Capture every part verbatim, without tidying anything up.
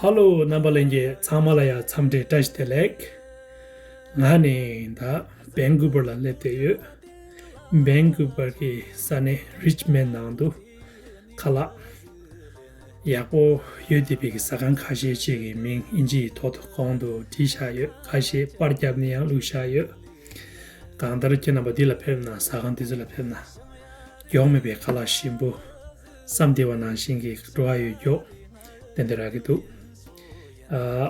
ཧ་ལོ། རྣམ་པ་ལྷན་རྒྱས་ཚང་མ་ལ་ཡང་འཚམས་འདྲི་བཀྲ་ཤིས་བདེ་ལེགས། ང་ནི་ད་བན་ཀུ་བར་ལ་སླེབས་བསྡད་ཡོད། བན་ཀུ་བར་གྱི་ས་གནས་རིཆ་མོན་ནང་དུ་ཁ་ལག་ཡག་པོ་ཡོད་བསྡད་པའི་གི་ཟ་ཁང་ཁ་ཤས་ཅིག་གི་མིང་ཨིན་ཇི་ཡི་ཐོག་ཏུ་གོང་དུ་བྲིས་བཞག་ཡོད། ཁ་ཤས་པར་བརྒྱབ་ནས་ཡང་བླུགས་བཞག་ཡོད། གང་ལྟར་ཁྱེད་རྣམ་པ་འདི་ལ་ཕེབས་ན། ཟ་ཁང་འདི་ཚོ་ལ་ཕེབས་ན་མགྱོགས་མེད་པའི་ཁ་ལག་ཞིམ་པོ་བསམ་བསྡད་པ་ནང་བཞིན་གྱི་བྲོ་བ་ཡོད་མགྱོགས་དེ་འདྲ་རག་གི་འདུག། ཨ།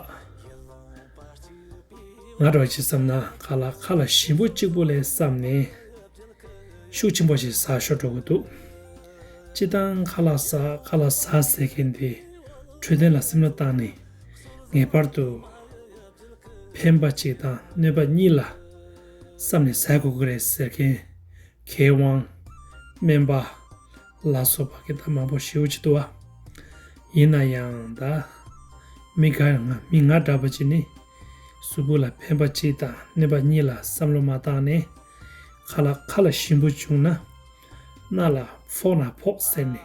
ང་འདྲ་བ་ཅིག་བསམ་ན་ཁ་ལག་ཁ་ལག་ཞིམ་པོ་གཅིག་པོ་ལས་བསམ་ནས་ཤུགས་ཆེན་པོ་ཞིག་ཟ་ཤོར་འགྲོ་གི་འདུག། སྤྱིར་བཏང་ཁ་ལག་ཟ་ཁ་ལག་ཟ་ཟེར་མཁན་དེ་འཕྲོད་བསྟེན་ལ་སེམས་ལ་བཏང་ནས་ངེས་པར་དུ་ཕན་པ་གཅིག་དང་གནོད་པ་གཉིས་ལ་བསམ་ནས་ཟ་དགོས་ཀྱི་རེད་ཟེར་མཁན། མཁས་དབང་། སྨན་པ་ལ་སོགས་པ་གི་ད་མང་པོ་ཞེ་པོ་ཅིག་འདུག་བ། ཡིན་ན་ཡང་ད་མི་ག་ང་མི་ང་འདྲ་པོ་ཅིག་ནི་གཟུགས་པོ་ལ་ཕན་པ་གཅིག་དང་གནོད་པ་གཉིས་ལ་བསམ་བློ་མ་བཏང་ནས་ཁ་ལག་ཁ་ལག་ཞིམ་པོ་བྱུང་ན་སྣ་ལ་ཕོག་ན་ཕོག་ཟེར་ནས་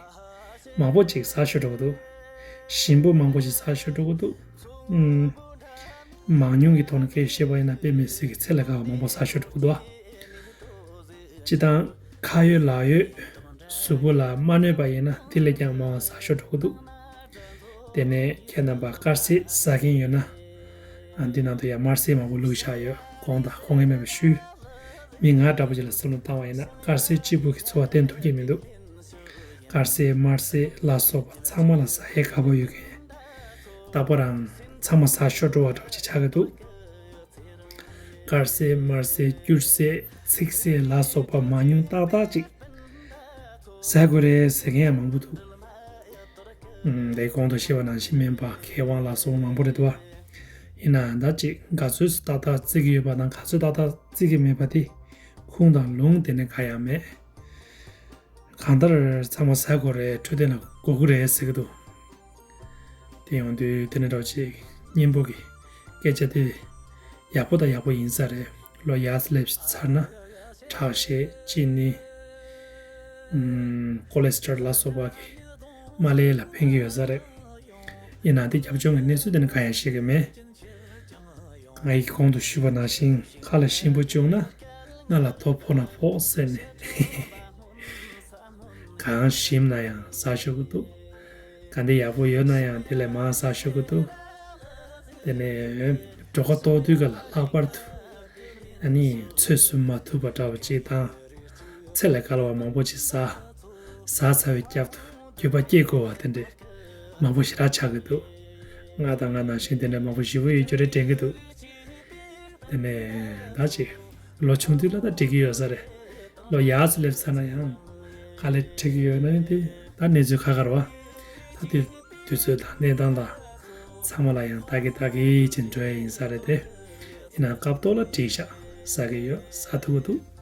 མང་པོ་ཅིག་ཟ་ཤོར་འགྲོ་གི་འདུག། ཞིམ་པོ་མང་པོ་ཞིག་ཟ་ཤོར་འགྲོ་གི་འདུག། ཨུམ། མང་ཉུང་གི་ཐོག་ནས་སྐད་བཤད་པ་ཡིན་ན་དཔེ་མི་སྲིད་ཀྱི་ཚད་ལས་བརྒལ་བ་མང་པོ་ཟ་ཤོར་འགྲོ་གི་འདུག་ཨ། སྤྱིར་བཏང་ཁ་ཡོད་ལག་ཡོད་གཟུགས་པོ་ལ་མ་གནོད་པ་ཡིན་ན་དེ་ལས་ཀྱང་མང་བ་ཟ་ཤོར་འགྲོ་གི་འདུག། དེ་ནས་ཁྱེད་རྣམ་པ་དཀར་ཟས་ཟ་མཁན་ཡོད་ན། ཨ། འདི་ནང་དུ་ཡང་དམར་ཟས་མང་པོ་བླུགས་བཞག་ཡོད། གོང་དང་གོང་ངས་མེད་པ་ཞུས། མི་ང་འདྲ་པོ་ཅིག་ལ་བསམ་བློ་བཏང་བ་ཡིན་ན་དཀར་ཟས་གཅིག་པུ་གིས་འཚོ་བ་བརྟན་ཐུབ་ཀྱི་མི་འདུག། དཀར་ཟས་དམར་ཟས་ལ་སོགས་པ་ཚང་མ་ལ་ཟ་ཡས་དགའ་པོ་ཡོད་མཁན། རྟག་པར་ཚང་མ་ཟ་ཤོར་འགྲོ་བ་འདྲ་བོ་ཅིག་ཆགས་ཀྱི་འདུག། དཀར་ཟས་དམར་ཟས་སྐྱུར་ཟས་ཚིག་ཟས་ལ་སོགས་པ་མང་ཉུང་ཏག་ཏག་ཅིག་ཟ་དགོས་རེད་ཟེར་མཁན་ཡང་མང་པོ་འདུག། ཨུམ། དེ་གོང་དུ་བཤད་པ་ནང་བཞིན་སྨན་པ་མཁས་དབང་ལ་སོགས་པ་མང་པོ་རེད་འདུག་བ། ཡིན་ནའང་ད་ཅིག་ག་ཚོད་ཏག་ཏག་བརྩི་གི་ཡོད་པ་དང་ག་ཚོད་ཏག་ཏག་བརྩི་གི་མེད་པ་དེ་ཁུངས་དང་ལུང་དེ་ནས་ག་ཡང་མེད། གང་ལྟར་ཚང་མ་ཟ་དགོས་རེད། འཕྲོད་བསྟེན་ལ་དགོས་ཀྱི་རེད་ཟེར་གྱི་འདུག། དེ་ཡོང་དུས་དེ་ནས་འདྲ་བོ་ཅིག་སྙིང་པོ་གི་སྐད་ཆ་དེ་ཡག་པོ་དང་ཡག་པོ་ཡིན་ས་རེད། ལོ་ཡར་སླེབས་ཚར་ན་ཁྲག་ཤེད་གཅིན་སྙི། ཨུམ། ཀོ་ལེ་སི་ཊར་ལ་སོགས་པ་གི་མ་ལེ་ལ་ཕན་གྱི་ཡོད་ས་རེད། ཡིན་ནའང་དེ་རྒྱབ་ལྗོངས་ཀྱི་གནས་ཚུལ་དེ་ནི་གང་ཡང་ཤེས་ཀྱི་མེད། ང་ཡིས་གོང་དུ་ཞུས་པ་ནང་བཞིན་ཁ་ལག་ཞིམ་པོ་བྱུང་ན་སྣ་ལ་དོ་ཕོག་ན་ཕོག་ཟེར་ནས། གང་ཞིམ་ན་ཡང་ཟ་ཤོར་གི་འདུག། ག་འདྲ་ཡག་པོ་ཡོད་ན་ཡང་དེ་ལས་མང་ཟ་ཤོར་གི་འདུག། དེ་ནས་གྲོད་ཁོག་ལྟོགས་དུས་ག་ལ་ལྷག་པར་དུ་ཨ་ནི་ཚོད་བཟུང་མ་ཐུབ་པ་འདྲ་བ་ཅིག་དང་། ཚད་ལས་བརྒལ་བ་མང་པོ་ཅིག་ཟ། ཟ་ཚར་བའི་རྒྱབ་ཏུ་འགྱོད་པ་སྐྱེ་དགོས་པ་དེ་འདྲས་མང་པོ་ཞེ་དྲག་ཆགས་ཀྱི་འདུག། ང་དང་ང་ནང་བཞིན་དེ་འདྲས་མང་པོ་ཞེ་པོ་ཡོད་རྒྱུ་རེད་དྲན་གྱི་འདུག། དེ་ནས་ད་ཅིག་ལོ་ཆུང་དུས་ལ་ད་འགྲིག་གི་ཡོད་ས་རེད། ལོ་ཡག་ཙམ་སླེབས་ཚར་ན་ཡང་ག་ལེར་འགྲིག་གི་ཡོད་ན་ཡང་དེ་ད་གནས་ཚུལ་ཁ་ཁ་རེད་བ། ད་དེ་དུས་ཚོད་དང་གནས་སྟངས་དང་ཚང་མ་ལ་ཡང་ལྟ་གི་ལྟ་གི་ཅིག་འགྲོ་ཡ་ཡིན་ས་རེད་དེ། ཡིན་ནའང་སྐབས་ཐོག་ལ་འགྲིག་ཤག། ཟ་གི་ཡོད། ཟ་ཐུབ་ཀྱི་འདུག།